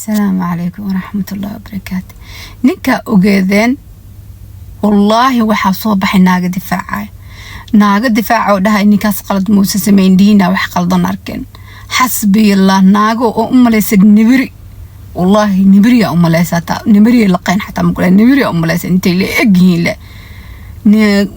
Asalaamu calaykum waraxmatullahi wabarakaatu. Ninkaa ogeedeen, wallaahi waxaa soo baxay naaga difaacaya, naaga difaaca oo dhahay ninkaas qalad muuse sameyn, diina wax qaldan arkeen. Xasbiyallah, naago oo u malaysa nibiri, wallaahi nibiriyaa u malaysa, taa nibiriya laqayn xataa makule, nibiriyaa u malaysa intay la egyihiin. Le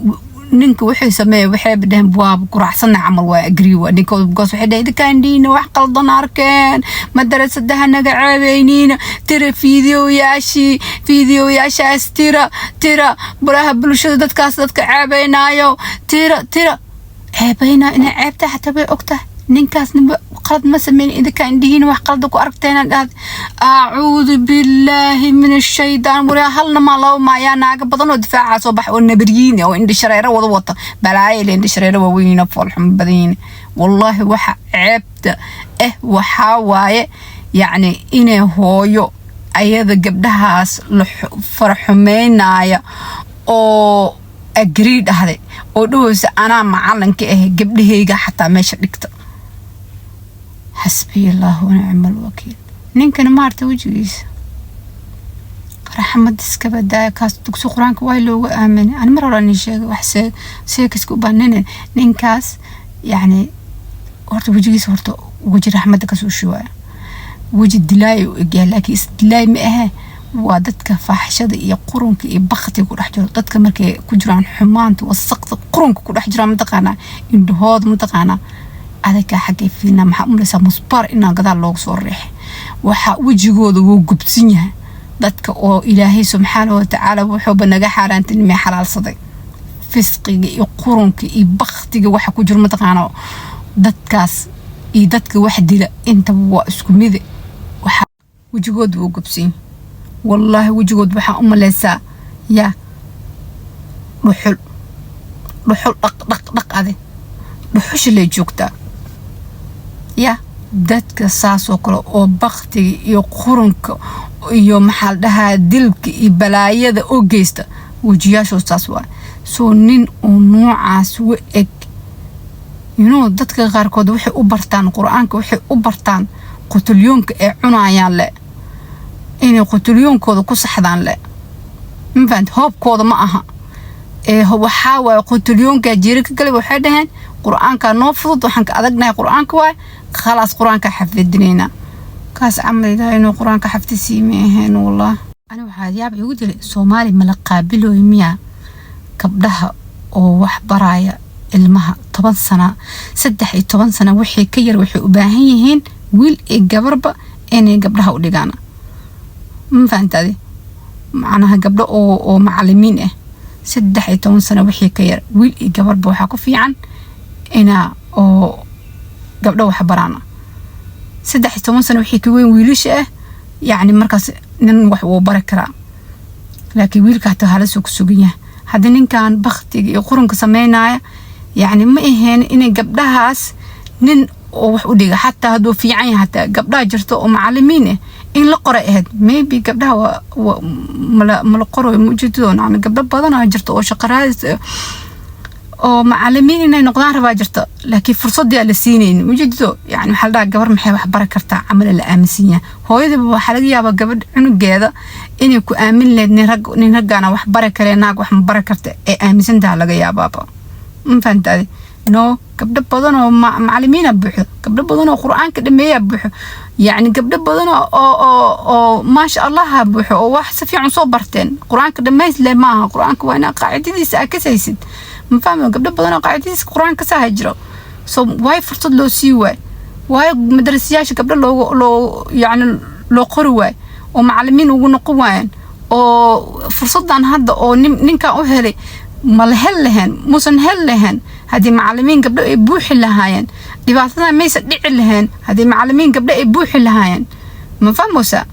ninka wuxuu sameeyay, waxayba dhaheen waa quracsana camal, waa agree, waa ninka, because waxay dhaheen idinkaan diina wax qaldan arkeen, madarasadaha naga ceebeynina, tira fiidiyoyaashii, fiidiyoyaashaas tira, tira baraha bulshada, dadkaas dadka ceebeynaayo tira, tira ceebeynaayo. Inay ceebtahay xataa bay ogtahay. Ninkaasna qalad ma sameyn, idinka indhihiina wax qalda ku aragteen dhahad. Acuudu billaahi min ashaydaan. Waraa halna maa, laba maayaa, naaga badan oo difaaca soo bax oo nabaryiin oo indhi shareero wada wata, balaayo ile indhi shareero waaweyn, foolxumo badan yihiin. Wallaahi waxa ceebta waxaa waaye, yacni, inay hooyo ayada gabdhahaas la faraxumeynaya oo agree dhahday oo dhahaysa anaa macalinka ah, gabdhahayga xataa meesha dhigta. Xasbiya allahu wanicma alwakiil. Ninkana maarta wejigiisa raxmad iska badaaya. Kaas dugsi qur-aanka waa loogu aaminay. Ani mar hore ani sheegay wax seekiska u baahnine. Ninkaas, yacni, horta wejigiisa horta weji raxmadda kasoo shuwaaya, weji dilaaya u egyahay, laakiin is dilaay ma ahe. Waa dadka faaxishada iyo qurunka iyo baktiga ku dhex jiro, dadka markay ku jiraan xumaanta, wasaqda, qurunka ku dhex jiraan, mataqaanaa, indhahooda, mataqaanaa, adagaa xaggay fiilnaa. Maxaa u malaysaa musbaar inaa gadaal loogu soo riixay? Waxa wejigooda wuu gubsan yahay. Dadka oo Ilaahay subxaana watacaala wuxuuba naga xaaraantinimay xalaalsaday, fisqiga iyo qurunka iyo baktiga waxa ku jiro, mataqaana, dadkaas iyo dadka wax dila intaba waa isku mide. Waxa wejigooda wuu gubsan yahay, wallaahi wejigood waxaa u malaysaa yaa dhuxul, dhuxul dhaq dhaq dhaq ade dhuxusha lay joogtaa. Ya dadka saasoo kale oo baktiga iyo qurunka iyo, maxaa la dhahaa, dilka iyo balaayada oo geysta, wejiyaashood saas waay. Soo nin uu noocaas u eg, dadka qaarkood waxay u bartaan qur-aanka, waxay u bartaan qutulyoonka ay cunayaan le inay qutulyoonkooda ku saxdaan le. Ma fahanti? Hoobkooda ma aha ee waxaa waaye qutulyoonka jiira ka galay. Waxay dhaheen qur-aanka noo fudud, waxaan ka adagnahay qur-aanka waay, khalaas, qur-aanka xafidinaynaa. Kaas camal Ilahay inuu qur-aanka xafdisii ma ahayn. Wallah, ani waxaa yaab igu dilay, Soomaali mala qaabilooy miyaa gabdhaha oo wax baraya ilmaha 10 sana, 13 sana wixii ka yar? Waxay u baahan yihiin wiil iyo gabarba inay gabdhaha u dhigaan. Ma fahantaadi? Macnaha gabdho oo macalimiin ah, 13 sano wixii ka yar, wiil iyo gabarba waxaa ku fiican inaa oo gabdho wax baraan. 13 sano wixii ka weyn wiilasha ah, yacni, markaas nin wax wuu bari karaa, laakiin wiilka hataa halasuu ku sugan yahay. Haddii ninkan baktiga iyo qurunka sameynaya, yacni, ma ahayn inay gabdhahaas nin oo wax u dhiga, xataa hadduu fiican yahay. Hataa gabdhaha jirto oo macalimiin ah in la qoray ahayd. Maybe gabdhaha mala qorayo, ma ujeedado. Nacni, gabdho badanaa jirto oo shaqo raadis oo macalimiin inay noqdaan rabaa jirta, laakiin fursadii aan la siinaynin, ujeedado. Yani waxaa la dhahaa gabar maxay wax bari kartaa camal la aaminsan yahay. Hooyadaba waxaa laga yaabaa gabadh cunugeeda inay ku aamin lahayd nin rag, nin raggaana wax bari karee, naag wax ma bari karta ee aaminsantaha laga yaabaaba. Ma fahantaade? No, gabdho badan oo macalimiina buuxo, gabdho badan oo qur-aanka dhameeyaa buuxo, yacni gabdho badan oo maasha Allaha buuxo oo wax si fiican soo barteen. Qur-aanka dhamays leh maaha, qur-aanka waa inaa qaacidadiisa aa kasaysid. Ma fahmi? Gabdho badan oo qaacidadiisa qur-aanka kasaha jiro. So waay fursad loo sii waay? Waayo madrasayaasha gabdho loogu loo, yacni, loo qori waay oo macalimiin ugu noqon waayeen oo fursadan hadda oo ninkan u helay ma la hel lahayn, muusan hel lahayn haddii macalimiin gabdho ay buuxi lahaayeen? Dhibaatadan maysa dhici lahayn haddii macalimiin gabdho ay buuxi lahaayeen. Ma fahmaysaa?